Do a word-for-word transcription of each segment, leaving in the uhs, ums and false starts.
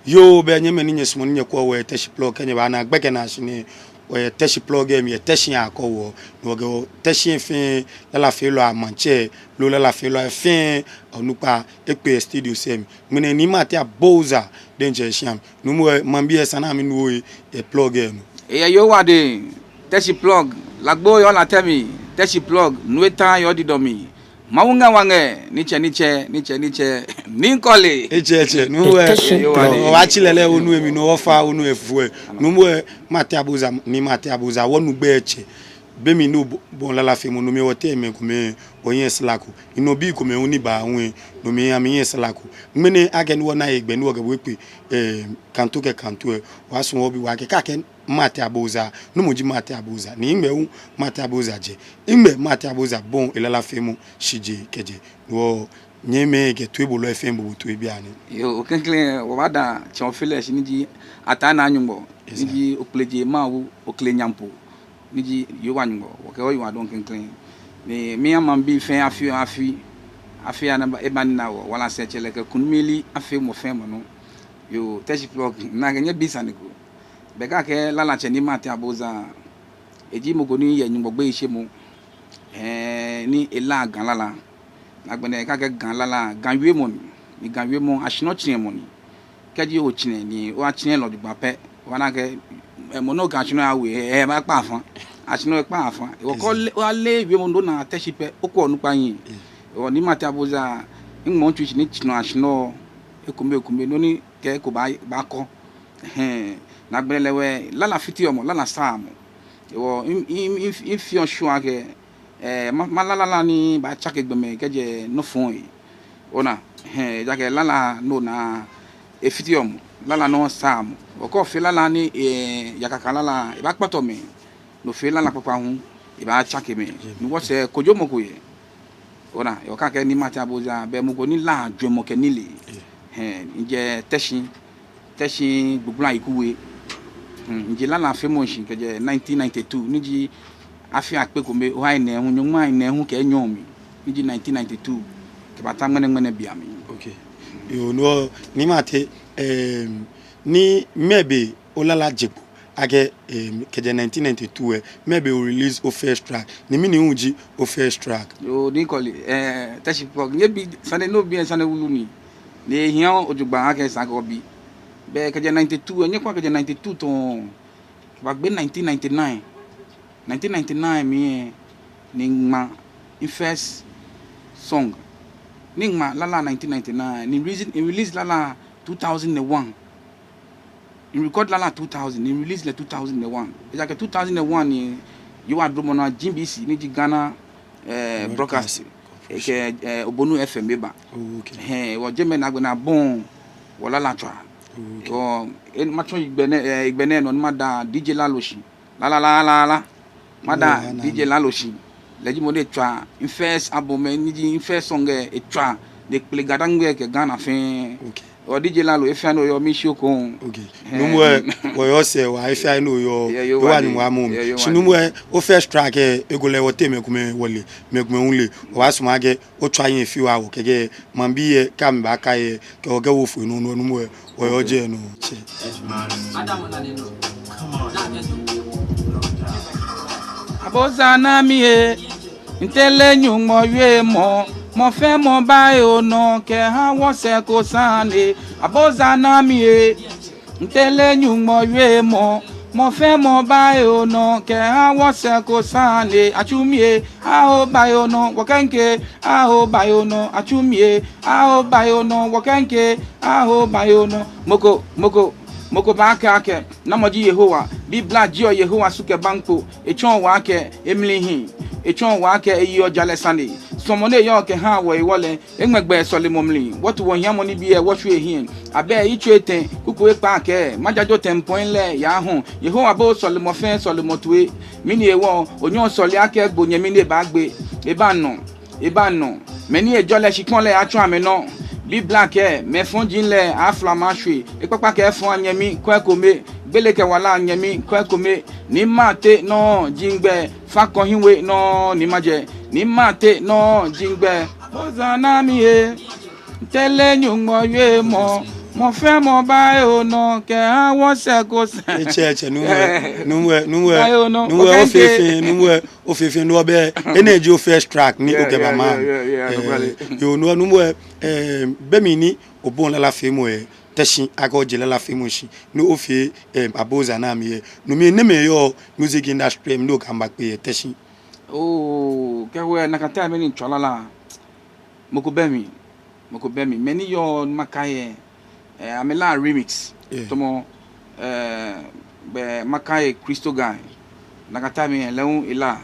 Yoo, bɛ nyɛmɛi ni nyɛsumɔɔ ni nyɛkwɛɔ wɔ yɛ Teshie Plug, kɛ nyɛbaana gbɛkɛ nɛɛ shi nɛɛ, wɔ yɛ Teshie Plug lɛ mli, yɛ Teshie akɔ wɔ, ni wɔkɛ wɔ Teshie fɛɛ lalafeelɔi amaŋtsɛ, loo lalafeelɔi fɛɛ, onukpa ekpe yɛ studio lɛ mli. Ŋmɛnɛ Nii Martey Aboza diɛŋtsɛ yɛ shia mli. Nuumo ɛ, maŋbii ɛ, sane ni minuuu yɛ Plug lɛ nɔ. Eyɛ Yehowa dɛŋ, Teshie Plug, lagbo yɔɔ latɛ mli, Teshie Plug, nu eta yɔɔ didɔ mli. Mawu ŋɛ wa ŋɛ, nitsɛ, nitsɛ, nitsɛ, nitsɛ, ni ŋkɔle. Etsɛ, etsɛ, nuumo ɛ. Teshie Plug. Wɔbaatsi lɛlɛ onu emi nɔ, wɔfa onu efu ɛ. Nuumo ɛ, Martey Aboza, Nii Martey Aboza, wɔnu gbɛi etsɛ. Be mli ni obɔ, bɔ lalafeemɔ, no mli wɔteŋ mɛi komɛi, wɔhiɛ slako. Ni no bii komɛi hu ni ba hu ɛ, no mli amɛhiɛ slako. Ŋmɛnɛ akɛni wɔna hegbɛ ni wɔkɛ bo ekpe, eh, kanto kɛ kanto ɛ, wɔbaasumɔ wɔbi bo akɛ, kɛ akɛɛ Martey Aboza, namɔ ji Martey Aboza, ni nɛgbɛ hu Martey Aboza jɛ, nɛgbɛ Martey Aboza bɔi elalafeemɔ shishijee kɛjɛ. Wɔnyɛmimɛi kɛ toibolɔi fɛɛ bo bo toi bianɛ. Yoo, klɛŋklɛŋ, wɔbaada tsɛ ofe lɛ shi ni ji Ataa Naa Nyɔŋmɔ, ni ji Okpleje Mawu, Okle Nyampo, ni ji Yehowa Nyɔŋmɔ, wɔkɛɔ Yehowa dɔŋŋ klɛŋklɛŋ. Ni miiha maŋbii fɛɛ afi oo afi, afi aya ni eba, eba nina wɔ, wala sɛɛ tsɛ lɛ kɛ kunimyeli afee mɔ fɛɛ mɔ nɔ. Yoo, Teshie Plug, nakai nyɛbi sane ko. Bɛ kɛ akɛɛ lalatsɛ Nii Martey Aboza, eji mɔ ko ni yɛ Nyɔŋmɔ gbeyeishemɔ, ɛɛ, ni elaa Ga lala. Agbɛnɛ kɛ akɛɛ Ga lala, Ga wiemɔ ni, ni Ga wiemɔ, ashinɔ tsirɛmɔ ni. Kɛji otsirɛ ni, otsirɛ lɛ jogbaŋŋ pɛ, obaana akɛ, ɛɛ, mɔ nɔ Ga ashinɔ awe, ɛɛ, ebaakpa afã. Ashinɔ ekpa afã. Ewɔ kɛ ole, ole wiemɔ nɔ naa Teshie pɛ, okwɛ onukpa hiɛ. Ewɔ Nii Martey Aboza, ŋmɔ ŋtsu shi ni tsirɛ ashinɔ, ekome, ekome, nɔ ni kɛ eko baa, baakɔ. Ɛhɛɛ, agbɛnɛ lɛ wɛ, lala fiteɔ mɔ, lala saa mɔ. Ewɔ, mi, mi, mi, mifeɔ sure akɛ, ɛɛ, ma, mala lala ni baatsake gbɔmɛi kɛjɛ nɔ fɔŋ he. Ona, ɛhɛɛ, ejaakɛ lala nɔ naa, efiteɔ mɔ, lala nɔ saa mɔ. Ewɔ kɛ ofee lala ni, ɛɛ, yakaka lala, ebaakpɔtɔ mɛi. Ni ofee lala kpakpa hu, ebaatsake mɛi. Ni wɔsɛɛ kojomɔ ko yɛ. Ona, ewɔ kɛ akɛɛ Nii Martey Aboza, bɛ mɔ ko ni laa jwɛŋmɔ kɛ nilee. Hɛɛ, mijɛ Teshie, Teshie Gbugbla Iku We. Hmm, mije lalafeemɔ shishi kɛjɛ nineteen ninety-two, ni ji afi akpe kome, oha enɛ hu, nyɔŋma enɛ hu kɛ enyɔ mli, ni ji nineteen ninety-two, kɛbata ŋmɛnɛ ŋmɛnɛ beiaŋ mli. Okay. Yoo, no, Nii Martey, em, ni mɛɛ be olala je kpo, akɛ, em, kɛjɛ nineteen ninety-two ɛ, mɛɛ be o release o first track, ni mɛni hu ji o first track? Yoo, ni ŋkɔle, ɛɛ, Teshie Plug, nyɛbi sane nɔ, bi sane wulu ni, ni ehiaa jogbaŋŋ akɛ esa akɛ obi. Bɛ kɛjɛ ninety-two ɛ, nyɛkwɛa kɛjɛ ninety-two tɔɔŋ, kɛbagbe nineteen ninety-nine. Nineteen ninety-nine mli ɛ, ni miŋma mi first song. Ni miŋma lala nineteen ninety-nine, ni release, release lala two thousand and one. Mi record lala two thousand, ni release lɛ two thousand and one. Ejaakɛ two thousand and one ni Yehowa duromɔ naa G B C, ni ji Ghana, eh, Broadcast, Broadcast Corporation, kɛ, eh, Obonu F M eba. Oh, okay. Hɛɛ, ewɔ jɛmɛ ni agbɛnɛ abɔi wɔ lala tswaa. Oh, okay. Ewɔ, eh, matsɔ hegbɛ nɛɛ, eh, hegbɛ nɛɛ nɔ ni mada D J Lalo shi. Lala, lala, lala. Mada D J Lalo shi. Lɛ ji mɔ ni tswa mi first album, ni ji mi first song ɛ, etswa. Ni ekpele Ga-Dangme kɛ Ghana fɛɛ. Okay. Ewɔ D J Lalo, he fɛɛ he ni oyɔɔ, miishiɔ ekoŋŋ. Okay. Nuumo ɛ, wɔyɔɔ sɛɛ waa, he fɛɛ he ni oyɔɔ, Yehowa ni wa mɔ. Shi nuumo ɛ, o first track ɛ, ekolɛ wɔteŋ mɛi komɛi wɔle, mɛi komɛi hu le. Wɔbaasumɔ akɛ otswa hiɛ ofi oha wɔ kɛkɛ, maŋbii ɛ, kɛ amɛbaakai ɛ, kɛ wɔ kɛ wɔ foi nɔ nɔ, nuumo ɛ, wɔyɔɔ jɛi nɔ. Tsɛ. Aboza naa mi ɛ, mitee lɛ Nyɔŋmɔ wiemɔ, mɔ fɛɛ mɔ baaye onɔ kɛha wɔsɛɛ ko sane. Aboza naa mi ɛ, mitee lɛ Nyɔŋmɔ wiemɔ, mɔ fɛɛ mɔ baaye onɔ kɛha wɔsɛɛ ko sane. Atsu mi ɛ, aho baaye onɔ, wɔkɛŋke, aho baaye onɔ, atsu mi ɛ, aho baaye onɔ, wɔkɛŋke, aho baaye onɔ. Mɔ ko, mɔ ko, mɔ ko baakɛɛ akɛ, namɔ ji Yehowa? Biblia jieɔ Yehowa su kɛbaŋkpo, etsɔɔ wɔ akɛ emli hi, etsɔɔ wɔ akɛ eyeɔ jalɛ sane. Suɔmɔ ni eyɔɔ kɛhaa wɔ hewɔ lɛ, eŋmɛ gbɛ sɔlemɔ mli. Wɔto wɔhiamɔ nibii ɛ, wɔshwie ehiɛ. Abɛ yitso etɛ, kuku ekpaa kɛɛ, majajo tɛmpɔŋ lɛ yaa hɔ̃. Yehowa booo sɔlemɔ fɛɛ sɔlemɔ toi. Mɛni hewɔ? Onyɛŋ osɔle akɛ gbo nyɛmi ni ebaagbe, ebaanɔ, ebaanɔ. Mɛi ni ejɔ lɛ shikpɔŋ lɛ atsɔ amɛnɔ. Biblia kɛɛ, mɛi fɔji lɛ aafla amɛ ashwie. Ekpakpa kɛ efɔŋ anyɛmi, kwɛ ekome. Gbele kɛ wala anyɛmi, kwɛ ekome. Nii Martey nɔ ji migbɛi. Fa kɔ hiɛ we nɔ ni majɛ. Nii Martey nɔ ji migbɛi. Aboza naa mi ɛ, mitee lɛ Nyɔŋmɔ wiemɔ. Ɔfɛɛ mɔ baaye onɔ kɛha wɔsɛɛ ko sɛɛ. Etsɛ, etsɛ, nuumo ɛ, nuumo ɛ, nuumo ɛ, nuumo ɛ, ofee fɛɛ, nuumo ɛ, ofee fɛɛ, nuumo ɛ, bɛ, enɛ ji o first track ni okɛba maŋ. Yoo, nuumo ɛ, nuumo ɛ, bɛ mɛni obɔ lala feemɔ yɛ Teshie, akɛ oje lala feemɔ shishi ni ofee Aboza nɛɛ mli yɛ. No mli nɛɛmɛi yɔɔ music industry mli ni okɛ amɛ bakpe yɛ Teshie. Oo, kɛ wɔ nakai time ni mitswa lala, mɔ ko bɛ mli, mɔ ko bɛ mli. Mɛi ni yɔɔ ni makai yɛ, eh, amɛla remix. Tamɔ, eh, bɛ makai yɛ Crystal Guy. Nakai time lɛ hu ela,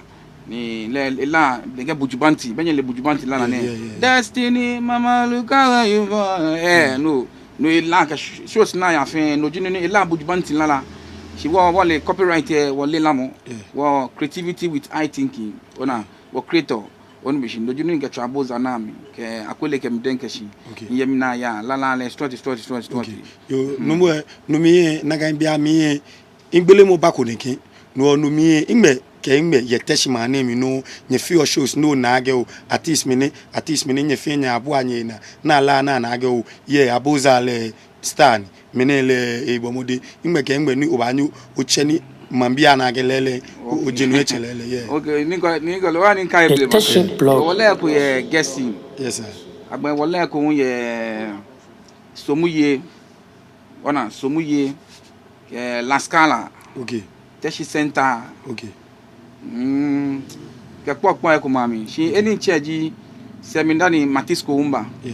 ni lɛ ela, lɛ kɛ Buju Banton, bɛ nyɛle Buju Banton lala nɛɛ. Destiny, mama, look how you born. Eh, no, no ela kɛ sh-, shows ni aya fɛɛ, no ji nɔ ni ela Buju Banton lala. Shi wɔ, wɔle copyright lɛ, wɔle lamɔ. Wɔ creativity with high thinking. Ona, wɔ creator. Onu mi shishi, no ji nɔ ni mikɛtswa Aboza nɛɛ mli, kɛ Akwele kɛ mi diɛŋtsɛ kɛ shi. Miyɛ mli ni aya, lala lɛ, strong, strong, strong, strong. Yoo, nuumo ɛ, no mli ɛ, nakai bia mli ɛ, migbelemɔ bako nɛkɛ. No, no mli ɛ, mɛi kɛ mɛi yɛ Teshie maŋ nɛɛ mli nɔ, nyɛfeɔ shows ni onaa akɛ oo, artist mɛni, artist mɛni, nyɛfeɔ nyɛbua nyɛnaa, ni ala ni ana akɛ oo, yɛ Aboza lɛ, star ni, mɛni lɛ, ebɔ mɔdɛŋ, mɛi kɛ mɛi ni obaanyɛ otsɛ ni maŋbii ana akɛ lɛɛlɛŋ, o, oje nɔ otsɛ lɛɛlɛŋ, yeah. Okay, ni ko, ni ko, lɛ wa ni ka eble ma. Teshie blog. Wɔle eko yɛ Gɛsi. Yes, sir. Agbɛnɛ wɔle eko hu yɛ Somuye, ona, Somuye, kɛ La Scala. Okay. Teshie Center. Okay. Mm, kɛ kpɔkpɔ eko ma mli. Shi enɛ tsɛ ji sɛɛ mli dani Matisco hu ba. Yeah.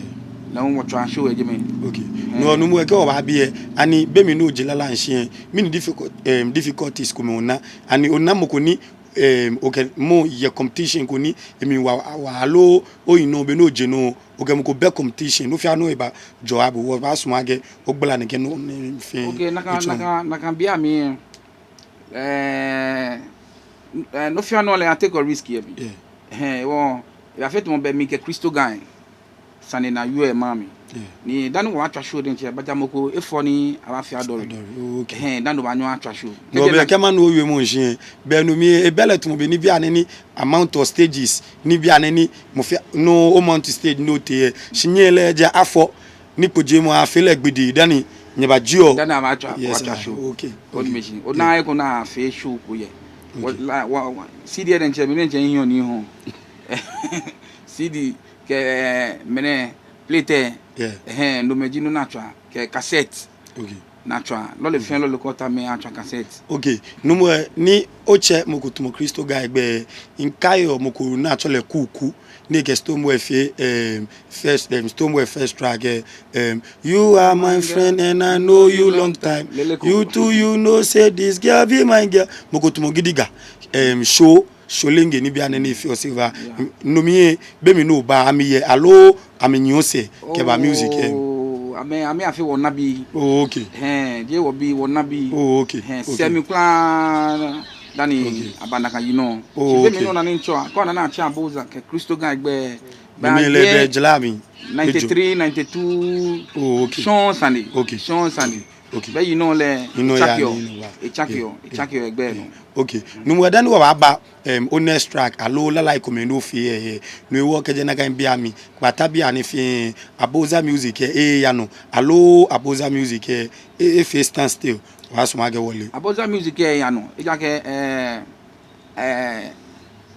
Lɛ hu wɔtswa show yɛ jɛmɛ. Okay. Eh. No, nuumo ɛ, kɛ wɔbaabi ɛ, ani be mli ni oje lala shishi ɛ, mɛni difficult-, em, difficulties komɛi ona? Ani ona mɔ ko ni, em, okɛ mɔ yɛ competition ko ni, emli wa, wa, aloo oyi nɔ be ni oje nɔ, okɛ mɔ ko bɛ competition, nɔ fɛɛ nɔ eba jɔ abo, wɔbaasumɔ akɛ ogbala nɛkɛ nɔ, nɔ fɛɛ. Okay, nakai, nakai, nakai bia mli ɛ. Eh, eh, nɔ fɛɛ nɔ lɛ a take a risk yɛ mli. Yeah. Hɛɛ, wɔ, ya fɛɛ tamɔ bɛ mi kɛ Crystal Guy. Sane ni yɔɔ yɛ maŋ mli. Yeah. Ni dani wɔbaatswa show diɛŋtsɛ, baja mɔ ko efɔ ni abaafee adɔri. Adɔri, oh, okay. Hɛɛ, dani obaanyɛ otswa show. No, bɛ kɛ maŋ nɔ oyɔɔ mɔ shishi, bɛ no mli, ebɛ lɛ tamɔ bɛ ni bianɛ ni amount of stages, ni bianɛ ni mɔ fɛɛ, no amount stage ni otee yɛ. Shi nyɛ lɛ ja afɔ. Ni kpojee mɔ afee lɛ gbidi dani nyɛbajieɔ. Dani abaatswa, yes, wɔtswa sir, show. Okay. Onu mi shishi. Ona eko ni afee show ko yɛ. Okay. Wɔ, la, wɔ, wɔ, C D diɛŋtsɛ, mi diɛŋtsɛ miyɔɔ ni mihɔɔ. C D kɛ, mɛni, plate. Yeah. Ɛhɛɛ, no mli ji nɔ ni atswa, kɛ cassette. Okay. Ni atswa. Lɔle fɛɛ lɔle ko tamɔ atswa cassette. Okay. Nuumo ɛ, ni otsɛ mɔ ko tamɔ Crystal Guy gbɛi, mikaiɔ mɔ ko ni atsɛɔ lɛ Kuku. Ni ekɛ Stonebwoy fee, em, first, em, Stonebwoy first track, eh, em, You are my friend and I know you long time. Lele ko. You too, you know say this girl be my girl. Mɔ ko tamɔ Gidiga, em, Sho, Sholenge ni bianɛ ni efeɔ Silver. Yeah. No mli ɛ, be mli ni oba, amɛyɛ, aloo amɛnyiɛ osɛɛ kɛba music ɛ. Oh, amɛ, amɛ afee wɔnabii. Oh, okay. Hɛɛ, jeee wɔbii, wɔnabii. Oh, okay. Hɛɛ, okay. Sɛɛ mli kwraa dani, okay, aba nakai yinɔ. Oh, okay. Shi be mli ni ona ni mitswa, kɛ ona ni atsɛ Aboza kɛ Crystal Guy gbɛi. Be mli lɛ bɛ jla mi. Ninety-three, ninety-two. Oh, okay. Shɔŋŋ sane. Okay. Shɔŋŋ sane. Okay. Bɛ yinɔ lɛ, yinɔ ya, etsakeɔ, ni yinɔ wa. Etsakeɔ, yeah, etsakeɔ, yeah, egbɛi nɔ. Okay. Nuumo ɛ, dani wɔbaaba, em, o next track, aloo lalai komɛi ni ofee yɛ, yɛ. No hewɔ kɛjɛ nakai bia mli, kpata bianɛ fɛɛ, Aboza music ɛ, eeya nɔ, aloo Aboza music ɛ, e, efee stand still. Wɔbaasumɔ akɛ wɔle. Aboza music ɛ eeya nɔ, ejaakɛ, eh, eh,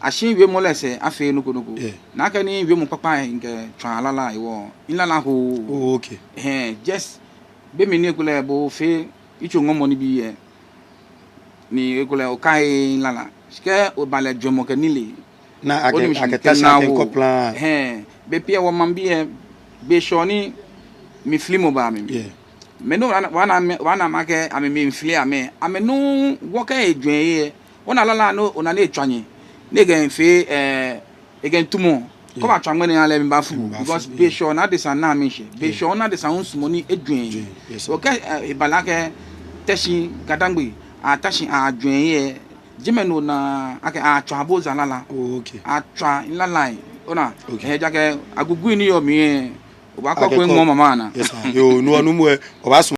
ashi wiemɔ lɛ sɛɛ afee nɔ ko nɔ ko. Yeah. Ni akɛni wiemɔ kpakpa ɛ mikɛtswaa lala hewɔ, milala ho. Oh, okay. Hɛɛ, just be mli ni ekolɛ bo ofee yitso ŋɔɔmɔ nibii ɛ, ni ekolɛ okai lala. Shi kɛ oba lɛ jwɛŋmɔ kɛ nilee. Ni akɛ, akɛ tashi akɛ kɔpla. Hɛɛ, bei pii ɛ wɔmaŋbii ɛ, be shɛɔ ni mlifilimɔ baa amɛmli. Yeah. Mɛi ni wɔna, wɔna, wɔna amɛ akɛ amɛmli mifili amɛ, amɛnu wɔkɛ ejwɛŋ yɛ. Ona lala ni ona ni etswa nyɛ. Ni ekɛfee, eh, ekɛ ntumɔ. Yeah. Kɛ obatswa ŋmɛnɛ lɛ mibafu. Mibafu, because, yeah, be shɛɔ ni adesa naa mi shɛ. Be, yeah, shɛɔ ni adesa hu sumɔɔ ni ejwɛŋ. Jwɛŋ, yes, sir. Okɛ, eh, eba lɛ akɛ Teshie, Ga-Dangme, atashi ajwɛŋ yɛ. Jɛmɛ nɔ ni akɛ atswa Aboza lala. Oh, okay. Atswa lalai. Ona. Okay. Eh, ejaakɛ agugui ni yɔɔ mli ɛ, obaakɔ ko eŋɔ mama naa. Yes, sir. Yoo, nuumo ɛ, wɔbaasumɔ